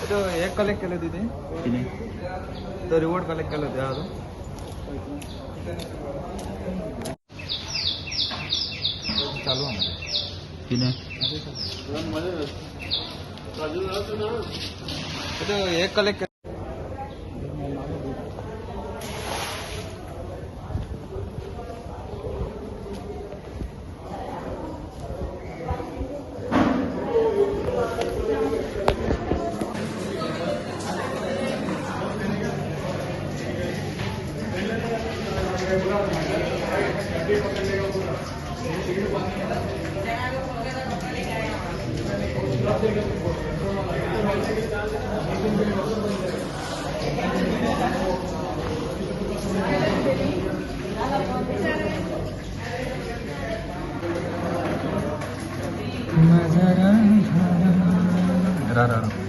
तो हे कलेक्ट केले तिथे. कितें? तो रिवॉर्ड कलेक्ट केलो ते अजून चालू आहे. कितें? तो हे कलेक्ट. रा रा.